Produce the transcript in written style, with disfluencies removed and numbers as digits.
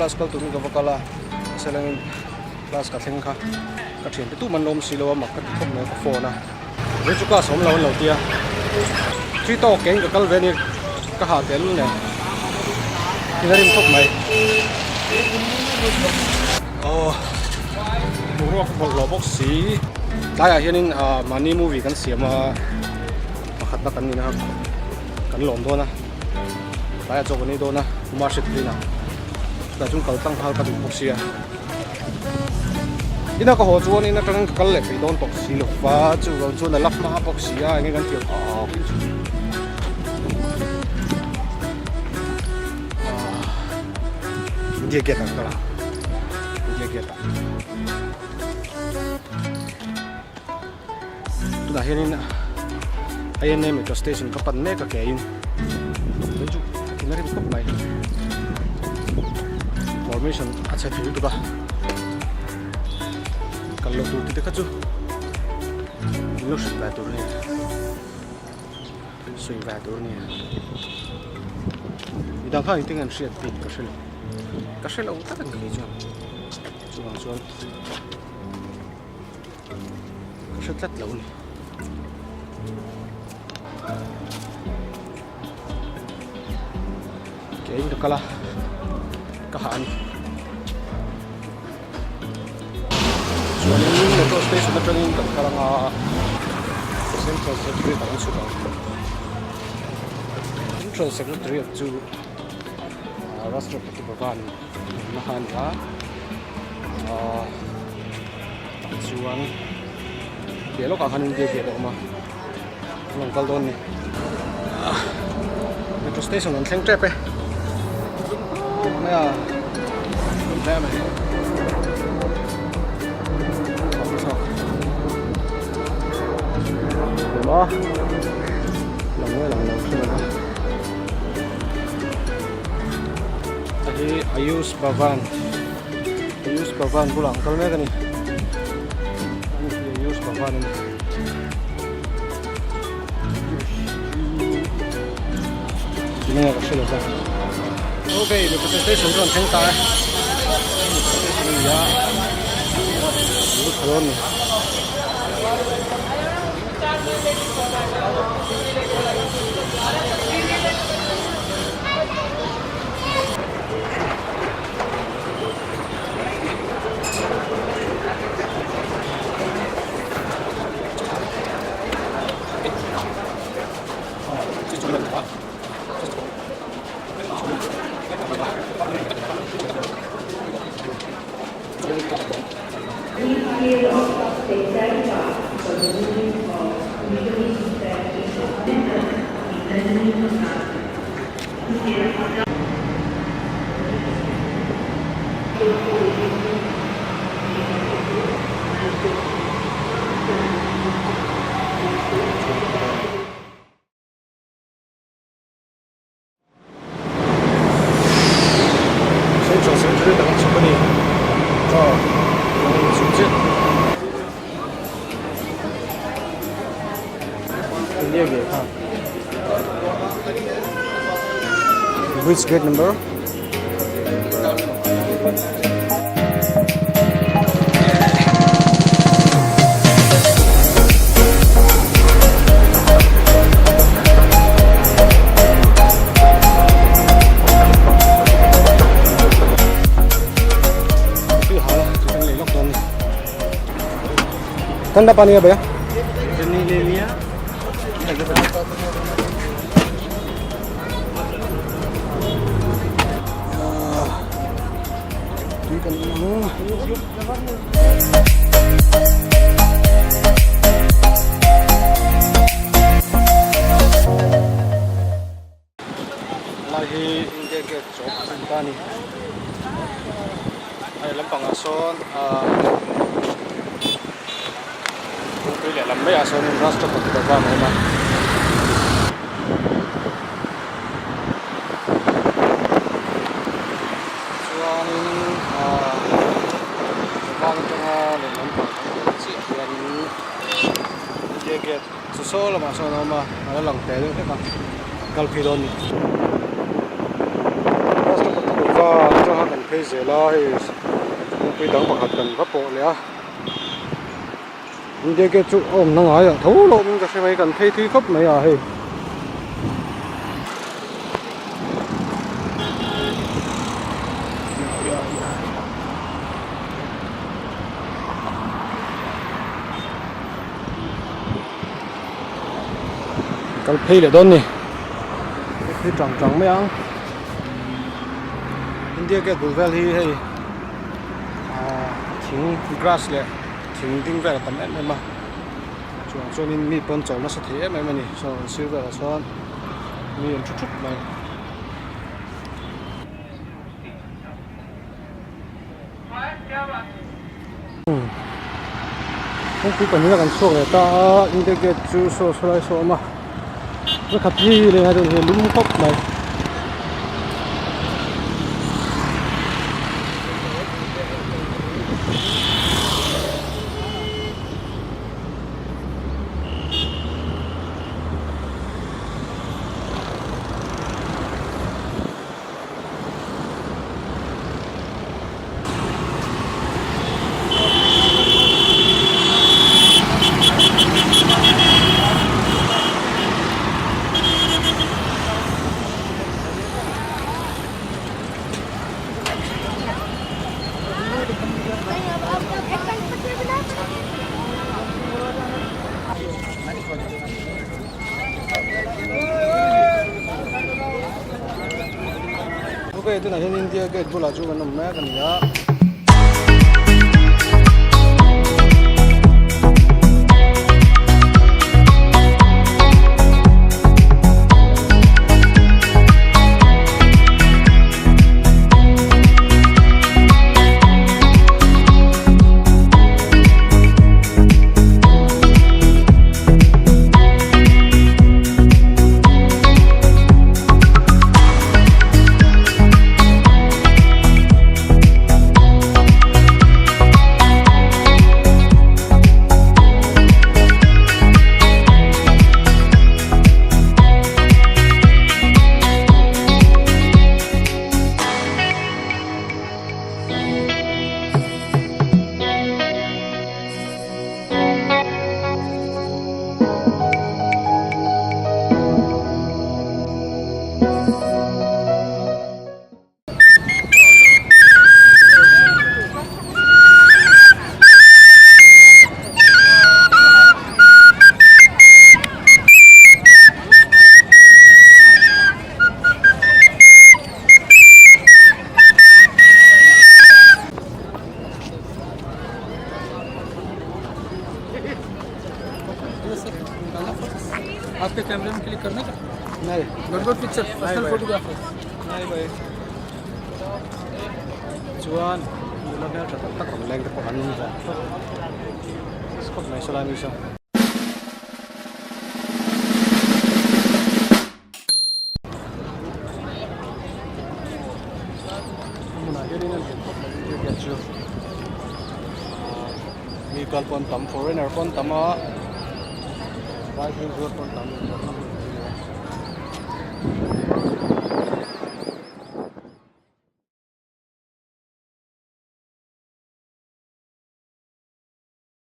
class kal turin ka va kal a mahse langin class ka thleng kha ka thiante tum an lo awm si lo a mak ka ti khawp mai ka phone a zir chu class awm lo an lo tia thi tawk keng ka kal ve a ni ka hah tel nen thil a rim khawp mai aw boruak bawlhhlawh bawk si tlaiah hianin ah mahni movie kan siam a pakhatna kan nihna kan lawm dawn a tlaiah chaw kan ei dawn a Kumar Hriatpuiin ah chutah chuan kal tlang nghal ka duh bawk sia ina ka haw chuan in atangin ka kal leh peih dawn tawh si lo va chuvang chuan a la hma bawk si a enge kan tih ang India gate ah ka kal a India gate ah tunah hianin INA metro station ka pan mek a ke in tun chu in a rim khawp mai formation a chhe thei lutuk a kal loh tur tih te kha chu in lo hrilh ve tur a ni sawi ve tur a ni midang kha engtin an hriat bik ka hre lo ka hre lo tak a ni kei chuan chuvang chuan. Ka hre tlat lo a ni. Ke in ka kal a, ka hah a ni. Chuanin metro station atangin kan kal anga Central Secretariat ah kan chhuk ang. Central Secretariat chu Rashtrapati Bhavan awmna kha a ni a. Tah chuan piah lawkah khan India gate a awm a an rawn kal dawn a ni metro station an thleng tep e mai a hle mai lang nge lang lo hre lo va hei hi Ayush Bhavan. Ayush Bhavan bulah an kal mek a ni ani hi Ayush Bhavan a ni tinge ka hre lo va ok mipa station chu an thleng ta e mipa station a ni a an lut tha dawn a ni. Central Cemetery tak an chhuk a ni aw an inchhuk chiah India gate kha Which gate number? ठंडा पानी है भैया ले लिया Tui kan in ang. Lai hi India Gate chawp a ni ta a ni. Hei lampangah sawn ahh kawngpui lehlam maiah sawnin Rashtrapati Bhavan a awm a. Chuanin ahh Bhavan atanga lehlam pang kan kal chiah hianin India Gate chu saw lamah sawn a awm a a la lang hle deuh hlek a kal phei dawn a ni. Rashtrapati Bhavan atanga kan phei. phei zel a hei kawngpui dang pakhat kan va pawh leh a India gate chu a awmna ngaiah tho lo awmin ka hre mai kan phei thui khawp mai a hei. Kal phei leh dawn ni phei tang tang mai ang India gate bul vel hi hei ah thing grass leh thing ding vel a tam em em a chuang chuanin mi pawn chawl nasa thei em em a ni saw an sir velah chuan mi an thu thup mai. Kawngpui pahnihna kan chhuak leh ta a India gate chu saw saw lai saw a awm a zakhat hi leng ah chuan hi a lum khawp mai. Ok tunah hian India gate bulah chu kan awm mek a ni a. आपके कैमरे में क्लिक करने का नहीं good good picture personal photographer नहीं भाई chuan nula hmel tha tak tak rawn leng te pawh an awm ve khawp mai sawlai mi saw. A hmunah hianin a lian khawp mai India gate chu ahh mi kal pawh an tam foreigner pawh an tam a vai phei zuar pawh an tam.